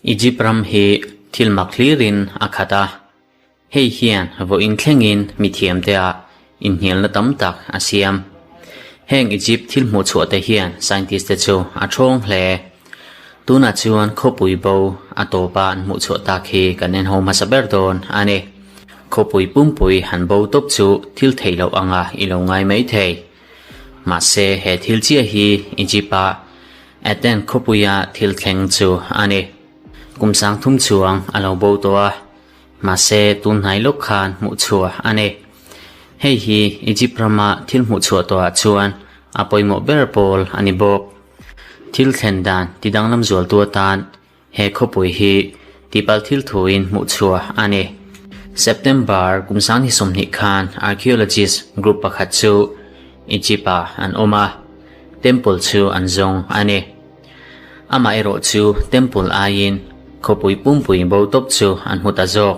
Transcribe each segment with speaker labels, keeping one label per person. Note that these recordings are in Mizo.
Speaker 1: Egypt ram hi thil mak hlirin a khat a, hei hian vawiin thlengin mithiamte ah inhnialna tam tak a siam. Heng Egypt thil hmuh chhuah te hian scientist te chu a thawng hle. Tunah chuan khawpui bo a tawpa an hmuh chhuah tak hi kan en ho hmasa ber dawn a ni. Khawpui pumpui han bo tawp chu thil theih loh anga i lo ngai mai thei. Mahse he thil chiah hi Egypt-a Athens khawpuia thil thleng chu a ni. Kum sang thum chuang a lo bo tawh a, mahse tun hnai lawk khan hmuh chhuah a ni. Hei hi Egypt rama thil hmuh chhuah tawhah chuan a pawimawh ber pawl a ni bawk. Thil thlen dan ti danglam zualtu atan he khawpui hi tipal thil thuin hmuh chhuah a ni. September kum sangni 20 khan archaeologist group pakhat chu Egypt-ah an awm a, temple chu an zawng a ni. Amaherawh chu temple aiin khawpui pumpui bo tawp chu an hmu ta zawk.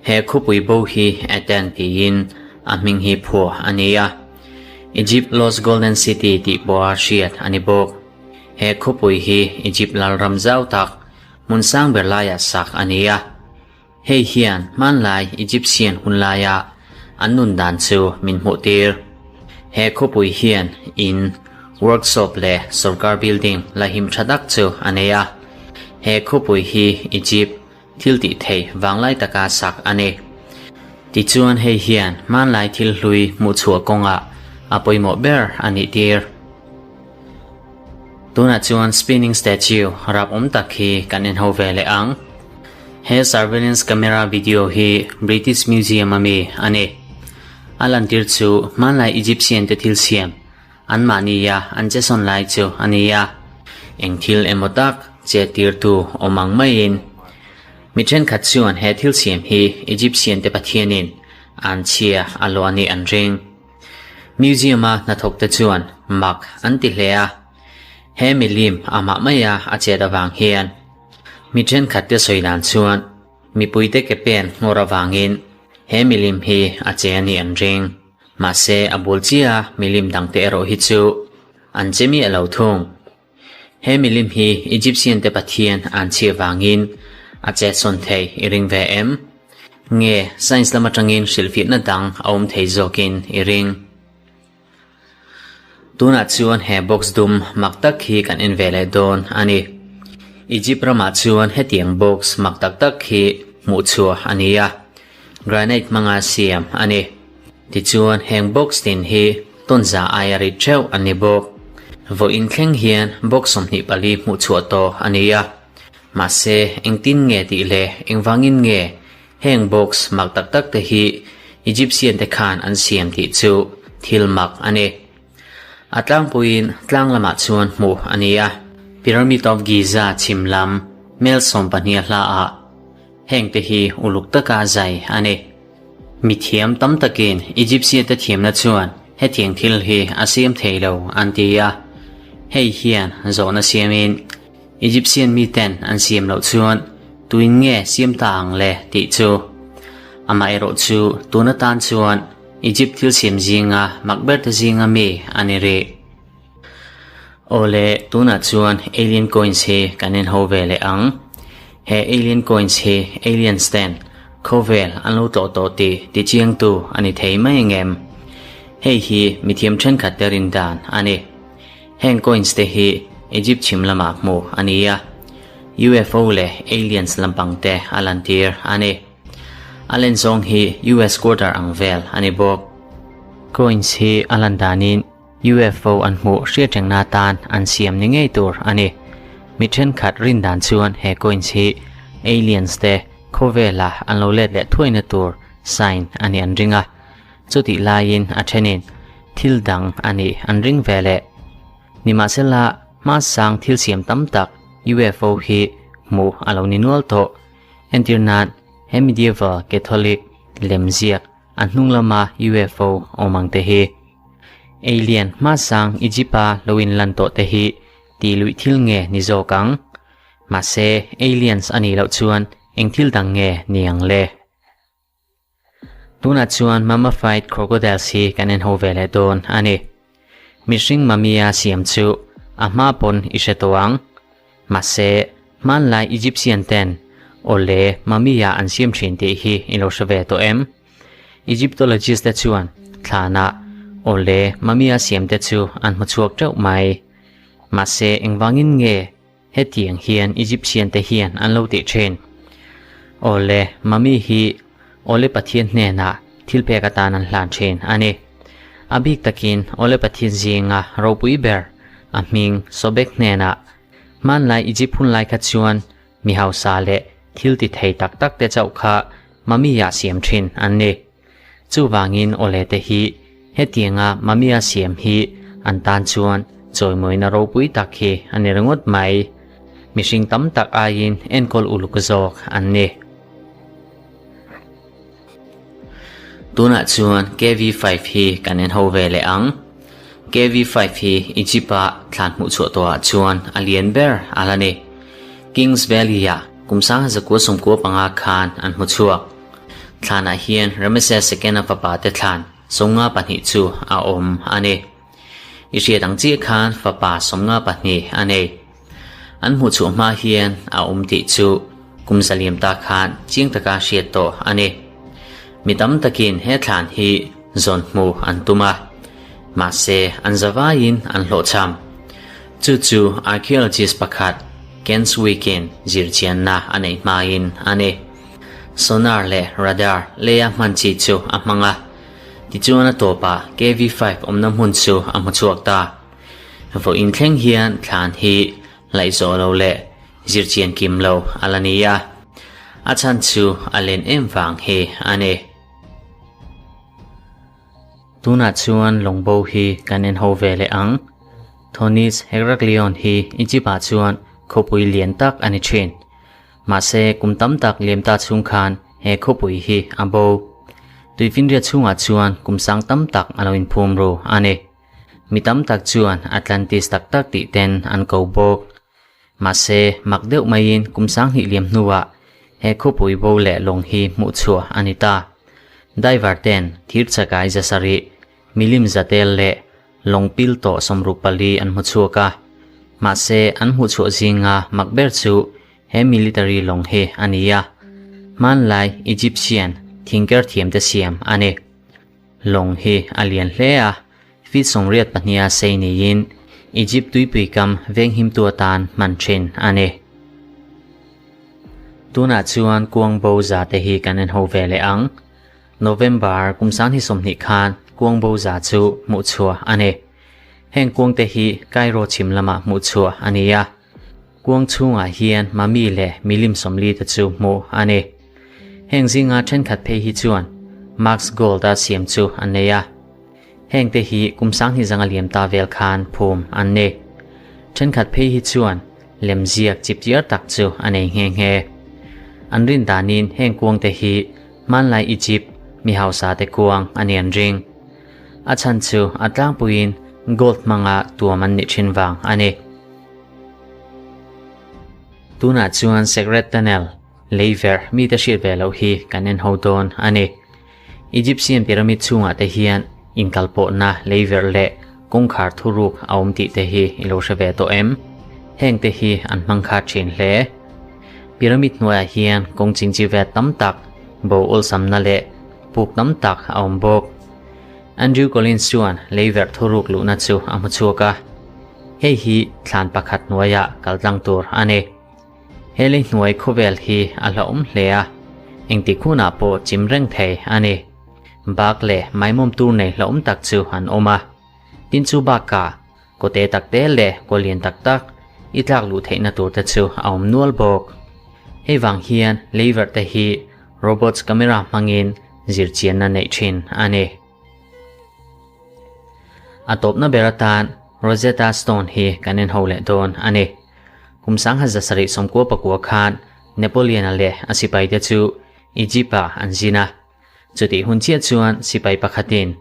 Speaker 1: He khawpui bo hi Aten tiin a hming hi phuah a ni a, Egypt Lost Golden City tih pawha hriat a ni bawk. He khawpui hi Egypt lalram zau tak hmun sang ber laiah sak a ni a. Hei hian hmanlai Egyptian hun laia an nun dan chu min hmuhtir. He khawpui hian in, workshop leh sorkar building la him tha tak chu a nei a. He khawpui hi Egypt thil tih thei vanglai taka sak a ni. Tichuan hei hian hmanlai thil hlui hmuh chhuah kawngah a pawimawh ber a nih tir. Tunah chuan spinning statue rap awm tak hi kan en ho ve leh ang. He surveillance camera video hi British Museum a mi a ni. A lantir chu hmanlai Egyptian te thil siam an mahnia an che sawn lai chu a ni a. Eng thil emaw tak che tirtu awm ang maiin mi thenkhat chuan he thil siam hi Egyptian te pathianin an chhia a luah a nih an ring. Museum-a hnathawk te chuan mak an ti hle a, he milim amah maia a chet avang hian mi thenkhat te sawi dan chuan mipuite ke pen nghawr avangin he milim hi a che a nih an ring. Mahse a bul chiah a milim dangte erawh hi chu an che miah lo thung. He milim hi Egyptian te pathian an chhiah vangin a chet sawn thei i ring ve em? Nge science lam atangin hrilhfiahna dang a awm thei zawkin i ring? Tunah chuan he box dum mak tak hi kan en ve leh dawn a ni. Egypt ramah chuan hetiang box mak tak tak hi hmuh chhuah a ni a, granite hmanga siam a ni. Tichuan heng box tin hi tawnza aia rit theuh an ni bawk. Vawiin thleng hian box 24 hmuh chhuah tawh a ni a. Mahse engtin nge tih leh engvangin nge heng box mak tak tak te hi Egyptian te khan an siam tih chu thil mak a ni. A tlangpuiin tlang lamah chuan hmuh a ni a. Pyramid of Giza chhim lam mel 12 hla ah heng te hi uluk taka zai a ni. Mithiam tam takin Egyptian te thiamna chuan hetiang thil hi a siam thei lo an ti a. Hei hian zawhna siamin Egyptian miten an siam loh chuan tuin nge siam ta ang le tih chu. Amaherawh chu tun atan chuan Egypt thil siam zinga mak ber te zinga mi a ni rih. Awle, tunah chuan Alien Coins hi kan en ho ve leh ang. He Alien Coins hi Aliens ten khawvel an lo tlawh tawh tih tichiangtu a ni thei mai angem? Hei hi mithiam thenkhat te rin dan a ni. Heng coins te hi Egypt chhim lamah hmuh a ni a, UFO leh Aliens lampang te a lantir a ni. A len zawng hi US quarter ang vel a ni bawk. Coins hi a lan danin UFO an hmuh hriatrengna atan an siam ni ngei tur a ni. Mi thenkhat rin dan chuan he coins hi aliens te khawvela an lo let leh thuaina tur sign a nih an ring a. Chutih laiin a thenin thil dang a nih an ring ve leh. Nimahsela hmasang thil siam tam tak UFO hi hmuh a lo ni nual tawh. Entir nan he medieval Catholic lemziak A hnung lama UFO awm ang te hi. Alien hmasang Egypt-a lo inlan tawh te hi tih luih thil nge ni zawk ang? Mahse, aliens a nih loh chuan eng thil dang nge ni ang le? Tunah chuan mummified crocodiles hi kan en ho ve leh dawn a ni. Mihring mummy-a siam chu a hma pawn i hre tawh ang. Mahse, hmanlai Egyptian ten awle mummy-ah an siam thin tih hi i lo hre ve tawh em? Egyptologist te chuan thlanah awle mummy-a siam te chu an hmu chhuak teuh mai. Mahse, engvangin nge Hetiang hian Egyptian te hian an lo tih thin. Awle, Mummy hi Awle Pathian hnenah thil pek atan an hlan thin a ni. A bik takin Awle Pathian zinga ropui ber a hming Sobek hnenah hmanlai Egypt hunlai kha chuan mi hausa leh thil ti thei tak tak te chauh kha Mummy ah siam thin an ni. Chuvangin awle te hi hetianga Mamiya siam hi an tan chuan chawimawina ropui tak hi a ni ringawt mai. Mihring tam tak aiin enkawl uluk zawk an ni. Tunah chuan KV5 hi kan en ho ve leh ang. KV5 hi Egypt-a thlan hmuhchhuah tawhah chuan a lian ber a la ni. Kings Valley-ah kum 1995 khan an hmuchhuak. Thlanah hian Ramesses Second-a fapa te thlan 52 chu a awm a ni. I hriat ang chiah khan fapa 52 a nei. An hmuhchhuah hma hian a awm tih chu kum zaliam ta khan chiang taka hriat tawh a ni. Mi tam takin he thlan hi zawn hmu an tum a, mahse an zavaiin an hlawhchham. Chu chu archaeologist pakhat Ken Swick-in zirchianna a neih hmain a ni. Sonar leh radar leia hman chi chu a hmang a, tichuan a tawpah KV5 awmna hmun chu a hmu chhuak ta. Vawiin thleng hian thlan hi laihzawh lo leh zirchian kim lo a la ni a, a chhan chu a len em vang hi a ni. Tunah chuan lawngbo hi kan en ho ve leh ang. Thonis Heraklion hi Egypt-ah chuan khawpui lian tak a ni thin. Mahse, kum tam tak liam ta chhung khan he khawpui hi a bo. Tuifinriat chhungah chuan kum sang tam tak a lo inphum ru a ni. Mi tam tak chuan Atlantis tak tak tih ten an ko bawk. Mahse, mak deuh maiin kum 2000 liam hnuah he khawpui bo leh lawng hi hmuh chhuah a ni ta. Diver ten thir chakai 700, milim zatel leh lawng pil tawh 64 an hmu chhuak a. Mahse, an hmuh chhuah zinga mak ber chu he military lawng hi a ni a. Hmanlai Egyptian thingker thiamte siam a ni. Lawng hi a lian hle a, feet 82 a sei niin Egypt tuipui kam venghimtu atan hman thin a ni. Tunah chuan kuang bo za te hi kan en ho ve leh ang. November kum 2020 khan kuang bo za chu hmuh chhuah a ni. Heng kuang te hi Cairo chhim lamah hmuh chhuah a ni a. Kuang chhungah hian mummy leh milim 40 te chu hmuh a ni. Heng zinga thenkhat phei hi chuan Max Gold-a siam chu an nei a. Heng te hi kum 2000 zanga liam ta vel khan phum an ni. Thenkhat phei hi chuan lemziak chipchiar tak chu a nei nghe nghe. An rin danin heng kuang te hi hmanlai Egypt mi hausa te kuang a ni an ring. A chhan chu a tlangpuiin gold hmanga tuam an nih thin vang a ni. Tunah chuan Secret Tunnel leiver mite hriat ve loh hi kan en ho dawn a ni. Egyptian pyramid chhungah te hian inkalpawhna leiver leh kawngkhar thuruk a awm tih te hi i lo hre ve tawh em? Heng te hi an hmang kha thin hle. Pyramid hnuaiah hian kawng chingchi vet tam tak, bo awlsamna leh puk tam tak a awm bawk. Andrew Collins chuan leiver thuruk luhna chu a hmu chhuak a. Hei hi thlan pakhat hnuaiah kal tlang tur a ni. He lei hnuai khawvel hi a hlauhawm hle a, engtik hunah pawh chim reng thei a ni. Bak leh maimawm tur nei hlauhawm tak chu an awm a. Tin chu bakah kawte tak te leh kaw lian tak tak i tlak luh theihna tur te chu a awm nual bawk. Hei vang hian leiverh te hi robots camera hmangin zirchianna neih thin a ni. A tawpna ber atan Rosetta Stone hi kan en ho leh dawn a ni. Kum 1799 khan Napoleon-a leh a sipaite chu Egypt-ah an zin a. Chutih hun chiah chuan sipai pakhatin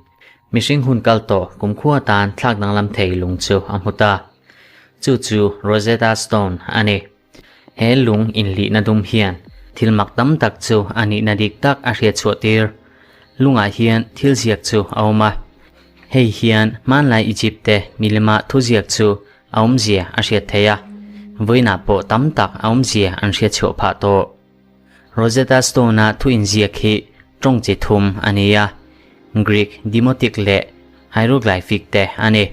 Speaker 1: mihring hun kal tawh kumkhua atan thlak danglam thei lung chu a hmu ta. Chu chu Rosetta Stone a ni. He lung inlihna dum hian thil mak tam tak chu a nihna dik tak a hriat chhuah tir. Lungah hian thil ziak chu a awm a. Hei hian hmanlai Egypt te milima thuziak chu a awmzia a hriat theih a, vawiinah pawh tam tak a awmzia an hriat chhuah phah tawh. Rosetta Stone-a thu inziak hi tawng chi thum a ni a, Greek, Demotic leh Hieroglyphic te a ni.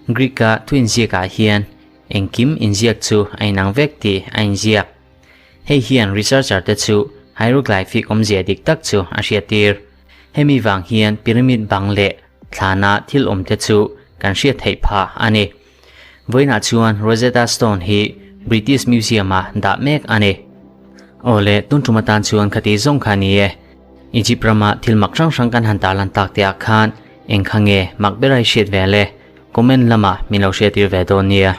Speaker 1: Greek-a thu inziakah hian engkim inziak chu a inang vek tih a inziak. Hei hian researcher te chu hieroglyphic awmzia dik tak chu a hriattir. Hemi vang hian pyramid bang leh thlana thil awm te chu kan hriat theih phah a ni. Vawiinah chuan Rosetta Stone hi British Museum ah dah mek a ni. Aw le, tun tum atan chuan khati zawng kha ni e. Egypt rama thil mak hrang hrang kan han tarlan tak te ah khan eng kha nge mak ber a i hriat ve le? Comment lamah min lo hriattir ve dawn nia.